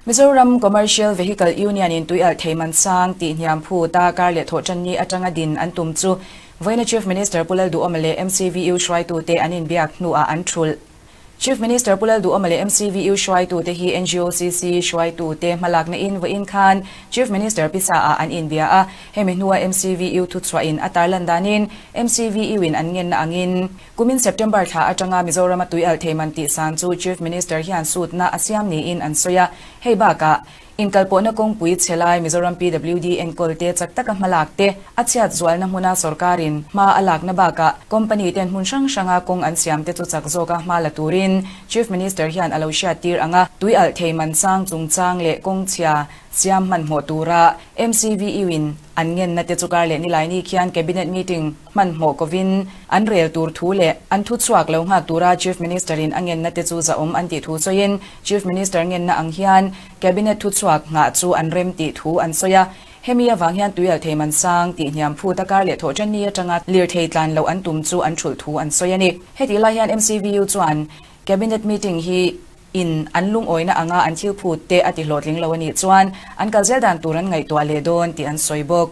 Mizoram Commercial Vehicle Union in tuialh thei man sang tih hniam phut a kar leh thawh tanni atanga din an tum chu vawiina Chief Minister Pu Lalduhawma leh MCVU hruaitute an inbiak hnuah an thulh. Chief Minister Pu Lalduhawma leh MCVU hruaitute hi NGOCC hruaitute hmalakna in vawiin khan Chief Minister pisa ah an inbia a, hemi hnua MCVU thuchhuahin a tarlan danin MCVU in an ngenna angin Kumin September thla atanga Mizorama tuialh thei man tih san chu Chief Minister hian sutna a siam niin an sawi a, hei bakah inkalpawhna kawngpui chhe lai Mizoram PWD enkawl te chak taka hmalak te, a chhiat zualna hmuna sorkarin hma a lakna bakah company ten hmun hrang hranga kawng an siam te chu chak zawka hma la turin Chief Minister hian a lo hriattir ang a, tuialh thei man sang chungchang leh kawng chhia siam hmanhmawh tura MCVU-in an ngenna te chu kar leh Nilaini khian Cabinet meeting Hmanhmawh kovin an rel tur thu leh an thu chhuak lo nghak tura Chief Minister-in a ngenna te chu zahawm an tih thu sawiin Chief Minister ngenna ang hian Cabinet thu chhuak nghah chu an rem tih thu an sawi a. Hemi avang hian tuial thei man sang tih hniam phut a kar leh thawh ṭanni aṭanga lirthei tlan loh an tum chu an ṭhulh thu an sawi a ni. Hetih lai hian MCVU chuan Cabinet meeting hi in an lungawina anga an thil phut te a ti hlawhtling lo a nih chuan an kal zel dan tur an ngaihtuah leh dawn tih an sawi bawk.